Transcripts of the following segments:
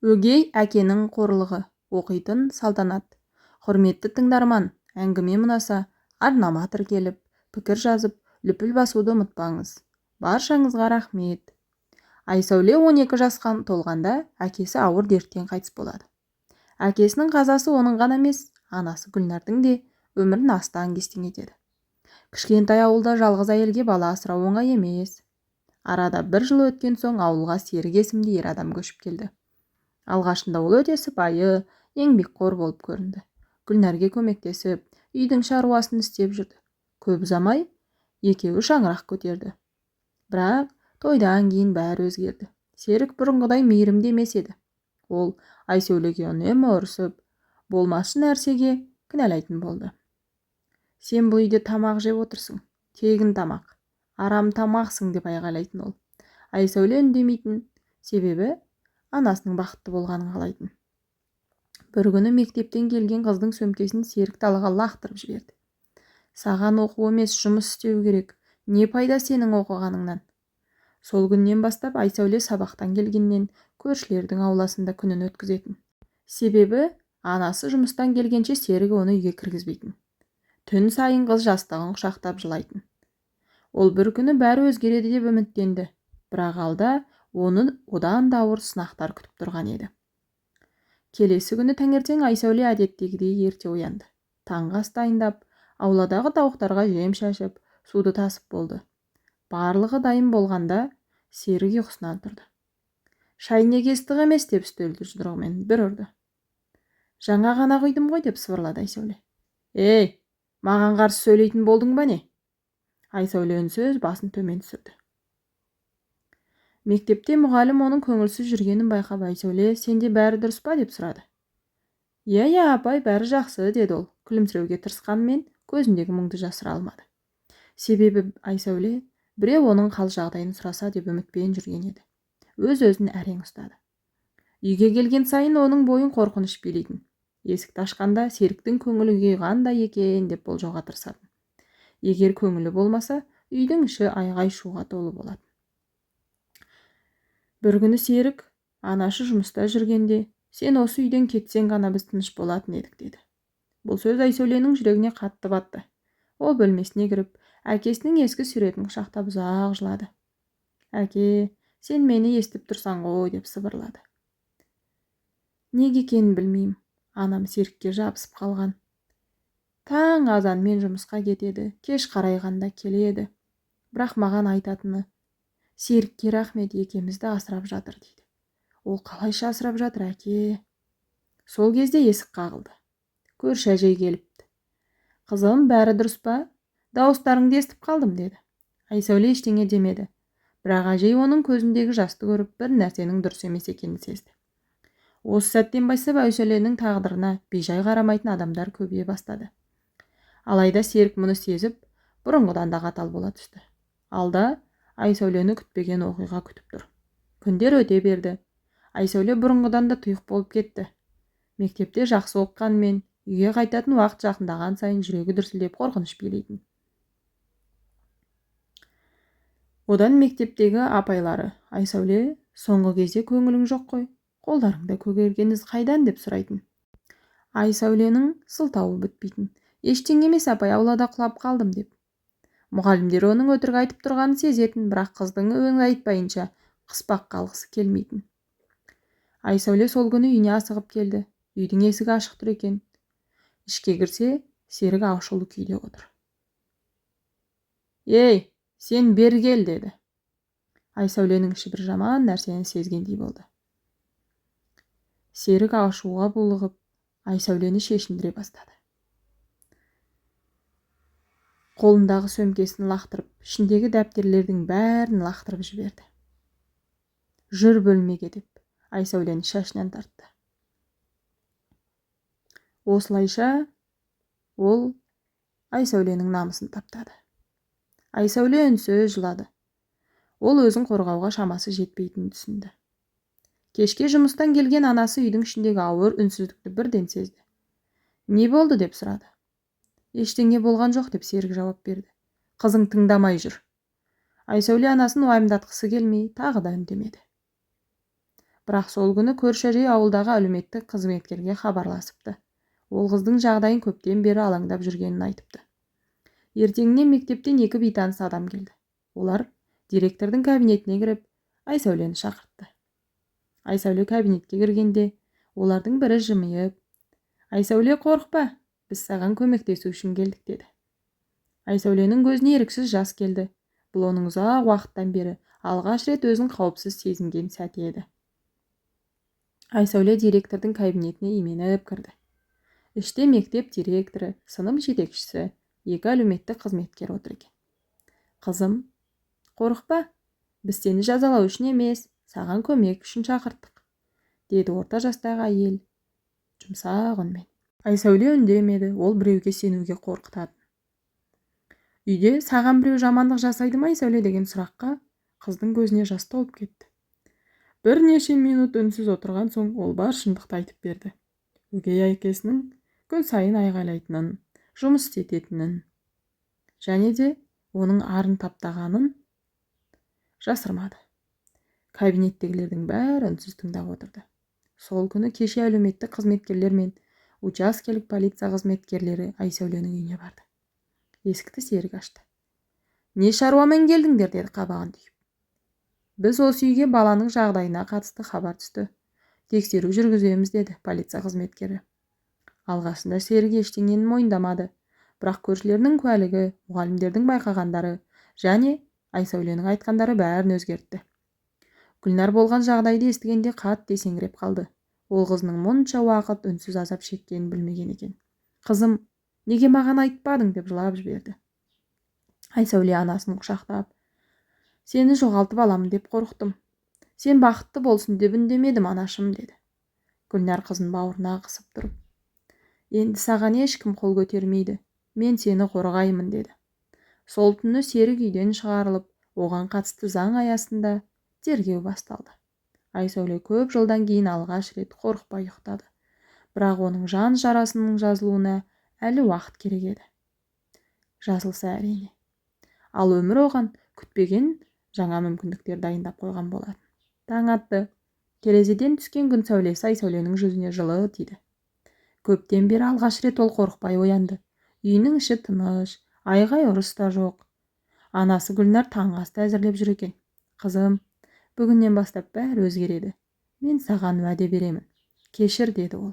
Өгей әкенің қорлығы. Оқитын Салтанат. Құрметті тыңдарман, әңгімем ұнаса, арнама тіркеліп, пікір жазып, лүпіл басуды ұмытпаңыз. Баршаңызға рахмет. Айсәуле 12 жасқа толғанда әкесі ауыр дерттен қайтыс болады. Әкесінің қазасы оның ғана емес, анасы Гүлнәрдің де өмірін астаң-кестең етеді. Кішкентай ауылда жалғыз әйелге бала асырау оңай емес. Арада бір жыл өткен соң ауылға Серік есімді ер адам көшіп келді. Алғашында ол өте сыпайы, еңбекқор болып көрінді. Гүлнәрге көмектесіп, үйдің шаруасын істеп жүрді. Көп ұзамай екеуі шаңырақ көтерді. Бірақ тойдан кейін бәрі өзгерді. Серік бұрынғыдай мейірімді емес еді. Ол Айсәулеге үнемі ұрсып, болмашы нәрсеге кінәлайтын болды. Сен бұл үйде тамақ жеп отырсың, тегін тамақ, арам тамақсың деп айғайлайтын ол. Айсәуле үндемейтін, себебі анасының бақытты болғанын қалайтын. Бір күні мектептен келген қыздың сөмкесін Серік далаға лақтырып жіберді. Саған оқу емес, жұмыс істеу керек. Не пайда сенің оқығаныңнан? Сол күннен бастап Айсәуле сабақтан келгеннен көршілердің ауласында күнін өткізетін. Себебі анасы жұмыстан келгенше Серік оны үйге кіргізбейтін. Түн сайын қыз жастығын құшақтап жылайтын. Ол бір күні бәрі өзгереді деп үміттенді. Бірақ алда оны одан да ауыр сынақтар күтіп тұрған еді. Келесі күні таңертең Айсәуле әдеттегідей ерте оянды. Таңғы ас дайындап, ауладағы тауықтарға жем шашып, суды тасып болды. Барлығы дайын болғанда Серік ұйқысынан тұрды. Шай неге ыстық емес деп үстелді жұдырығымен бір ұрды. Жаңа ғана құйдым ғой деп сыбырлады Айсәуле. Ей, маған қарсы сөйлейтін болдың ба не? Айсәуле үнсіз басын төмен түсірді. Мектепте мұғалім оның көңілсіз жүргенін байқап, Айсәуле, сенде бәрі дұрыс па деп сұрады. Иә, иә, апай, бәрі жақсы, деді ол. Күлімсіреуге тырысқанмен көзіндегі мұңды жасыра алмады. Себебі Айсәуле біреу оның хал жағдайын сұраса деп үмітпен жүрген еді. Өз-өзін әрең ұстады. Үйге келген сайын оның бойын қорқыныш билейтін. Есікті ашқанда Серіктің көңілі күйі қандай екен деп болжауға тырысатын. Егер көңілі болмаса, үйдің іші айғай-шуға толы болатын. Бір күні Серік анашы жұмыста жүргенде, сен осы үйден кетсең ғана біз тыныш болатын едік деді. Бұл сөз Айсәуленің жүрегіне қатты батты. Ол бөлмесіне кіріп, әкесінің ескі суретін құшақтап ұзақ жылады. Әке, сен мені естіп тұрсаң ғой деп сыбырлады. Неге екенін білмеймін, анам Серікке жабысып қалған. Таң азанмен жұмысқа кетеді, кеш қарайғанда келеді. Бірақ маған айтатыны, Серікке рахмет, екеумізді асырап жатыр дейді. Ол қалайша асырап жатыр, әке? Сол кезде есік қағылды. Көрші әжей келіпті. Қызым, бәрі дұрыс па? Дауыстарыңды естіп қалдым, деді. Айсәуле ештеңе демеді. Бірақ әжей оның көзіндегі жасты көріп, бір нәрсенің дұрыс емес екенін сезді. Осы сәттен бастап Айсәуленің тағдырына бейжай қарамайтын адамдар көбейе бастады. Алайда Серік мұны сезіп, бұрынғыдан да қатал бола түсті. Алда Айсәулені күтпеген оқиға күтіп тұр. Күндер өте берді. Айсәуле бұрынғыдан да тұйық болып кетті. Мектепте жақсы оқығанмен, үйге қайтатын уақыт жақындаған сайын жүрегі дүрсілдеп қорқыныш билейтін. Одан мектептегі апайлары, Айсәуле, соңғы кезде көңілің жоқ қой, қолдарыңда көгерген із қайдан деп сұрайтын. Айсәуленің сылтауы бітпейтін. Ештеңе емес апай, аулада құлап қалдым деп. Мұғалімдер оның өтірік айтып тұрғанын сезетін, бірақ қыздың өңі айтпайынша қыспаққа алғысы келмейтін. Айсәуле сол күні үйіне асығып келді. Үйдің есігі ашық тұр екен. Ішке кірсе, Серік ашулы күйде отыр. Ей, сен бері кел, деді. Айсәуленің іші бір жаман нәрсені сезгендей болды. Серік ашуға булығып, Айсәулені шешіндіре бастады. Қолындағы сөмкесін лақтырып, ішіндегі дәптерлердің бәрін лақтырып жіберді. Жүр бөлмеге деп Айсәулені шашынан тартты. Осылайша ол Айсәуленің намысын таптады. Айсәуле үнсіз жылады. Ол өзін қорғауға шамасы жетпейтінін түсінді. Кешке жұмыстан келген анасы үйдің ішіндегі ауыр үнсіздікті бірден сезді. Не болды деп сұрады. Ештеңе болған жоқ деп Серік жауап берді. Қызың тыңдамай жүр. Айсәуле анасын уайымдатқысы келмей, тағы да үндемеді. Бірақ сол күні көрші әжей ауылдағы әлеуметтік қызметкерге хабарласыпты. Ол қыздың жағдайын көптен бері алаңдап жүргенін айтыпты. Ертеңіне мектептен екі бейтаныс адам келді. Олар директордың кабинетіне кіріп, Айсәулені шақыртты. Айсәуле кабинетке кіргенде, олардың бірі жымиып, «Айсәуле, қорықпа, біз саған көмектесу үшін келдік», деді. Айсәуленің көзіне еріксіз жас келді. Бұл оның ұзақ уақыттан бері алғаш рет өзін қауіпсіз сезінген сәті еді. Айсәуле директордың кабинетіне именіп кірді. Іште мектеп директоры, сынып жетекшісі, екі әлеуметтік қызметкер отыр екен. «Қызым, қорықпа, біз сені жазалау үшін емес, саған көмек үшін шақырттық», деді орта жастағы әйел жұмсақ үнмен. Айсәуле үндемеді, ол біреуге сенуге қорқытатын. «Үйде саған біреу жамандық жасайды ма, Айсәуле?» деген сұраққа қыздың көзіне жас толып кетті. Бірнеше минут үнсіз отырған соң ол бар шындықты айтып берді. Өгей әкесінің күн сайын айғайлайтынын, жұмыс істететінін және де оның арын таптағанын жасырмады. Кабинеттегілердің бәрі үнсіз тыңдап отырды. Сол күні кеше әлеуметтік қызметкерлер мен учаскелік полиция қызметкерлері Айсәуленің үйіне барды. Есікті Серік ашты. «Не шаруамен келдіңдер?» деді қабағын түйіп. «Біз осы үйге баланың жағдайына қатысты хабар түсті. Тексеру жүргіземіз», деді полиция қызметкері. Алғашында Серік ештеңені мойындамады. Бірақ көршілерінің куәлігі, мұғалімдердің байқағандары және Айсәуленің айтқандары бәрін өзгертті. Гүлнар болған жағдайды естігенде қатты есеңгіреп қалды. Ол қызының мұнша уақыт үнсіз азап шеккенін білмеген екен. «Қызым, неге маған айтпадың?» деп жылап жіберді. Айсәуле анасын құшақтап, «Сені жоғалтып аламын деп қорықтым. Сен бақытты болсын деп үндемедім, анашым», деді. Гүлнар қызын бауырына қысып тұрып, «Енді саған ешкім қол көтермейді, мен сені қорғаймын», деді. Сол түні Серік үйден шығарылып, оған қатысты заң аясында тергеу басталды. Айсәуле көп жылдан кейін алғаш рет қорықпай ұйықтады. Бірақ оның жан жарасының жазылуына әлі уақыт керек еді. Жазылса әрине. Ал өмір оған күтпеген жаңа мүмкіндіктер дайындап қойған болатын. Таң атты. Терезеден түскен күн сәулесі Айсәуленің жүзіне жылы тиді. Көптен бері алғаш рет ол қорықпай оянды. Үйінің іші тыныш, айғай ұрыс та жоқ. Анасы Гүлнар таңғы асты әзірлеп жүр екен. «Қызым, бүгіннен бастап бәрі өзгереді. Мен саған уәде беремін. Кешір», деді ол.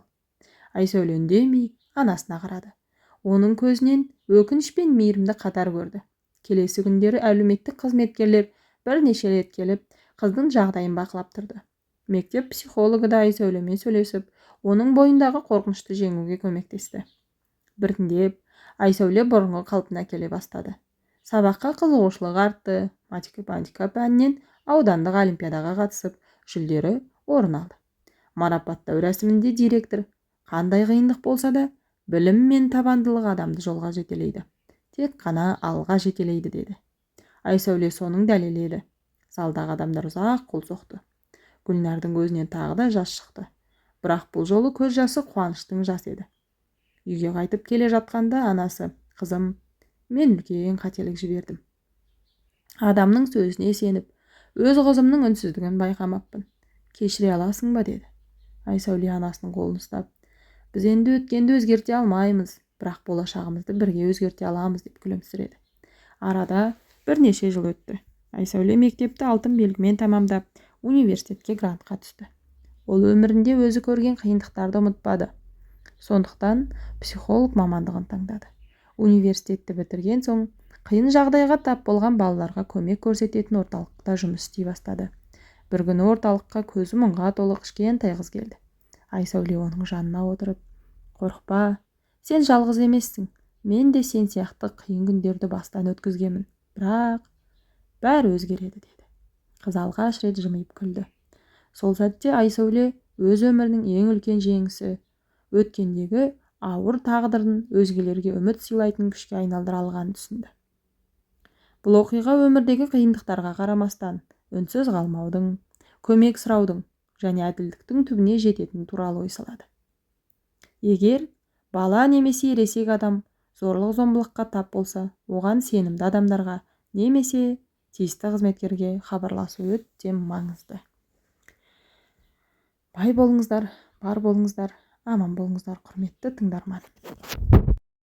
Айсәуле үндемей анасына қарады. Оның көзінен өкініш пен мейірімді қатар көрді. Келесі күндері әлеуметтік қызметкерлер бірнеше рет келіп, қыздың жағдайын бақылап тұрды. Мектеп психологы да Айсәулемен сөйлесіп, оның бойындағы қорқынышты жеңуге көмектесті. Біртіндеп Айсәуле бұрынғы қалпына келе бастады. Сабаққа қызығушылығы артты, математика пәнінен аудандық олимпиадаға қатысып, жүлделі орын алды. Марапаттау рәсімінде директор, «Қандай қиындық болса да, білім мен табандылық адамды жолға жетелейді. Тек қана алға жетелейді», деді. Айсәуле соның дәлелі еді. Залдағы адамдар ұзақ қол соқты. Гүлнардың көзінен тағы да жас шықты. Бірақ бұл жолы көз жасы қуаныштың жасы еді. Үйге қайтып келе жатқанда анасы, «Қызым, мен үлкен қателік жібердім. Адамның сөзіне сеніп, өз қызымның үнсіздігін байқамаппын. Кешіре аласың ба?» деді. Айсәуле анасының қолын ұстап, «Біз енді өткенді өзгерте алмаймыз, бірақ болашағымызды бірге өзгерте аламыз», деп күлімсіреді. Арада бірнеше жыл өтті. Айсәуле мектепті алтын белгімен тәмамдап, университетке грантқа түсті. Ол өмірінде өзі көрген қиындықтарды ұмытпады. Сондықтан психолог мамандығын таңдады. Университетті бітірген соң қиын жағдайға тап болған балаларға көмек көрсететін орталықта жұмыс істей бастады. Бір күні орталыққа көзі мұңға толы кішкентай қыз келді. Айсәуле оның жанына отырып, «Қорықпа, сен жалғыз емессің. Мен де сен сияқты қиын күндерді бастан өткізгенмін. Бірақ бәрі өзгереді», деді. Қыз алғаш рет жымиып күлді. Сол сәтте Айсәуле өз өмірінің ең үлкен жеңісі, өткендегі ауыр тағдырын өзгелерге үміт сыйлайтын күшке айналдыра алғанын түсінді. Бұл оқиға өмірдегі қиындықтарға қарамастан үнсіз қалмаудың, көмек сұраудың және әділдіктің түбіне жететіні туралы ой салады. Егер бала немесе ересек адам зорлық-зомбылыққа тап болса, оған сенімді адамдарға немесе тиісті қызметкерге хабарласу өте маңызды. Бай болыңыздар, бар болыңыздар, аман болыңыздар, құрметті тыңдарман!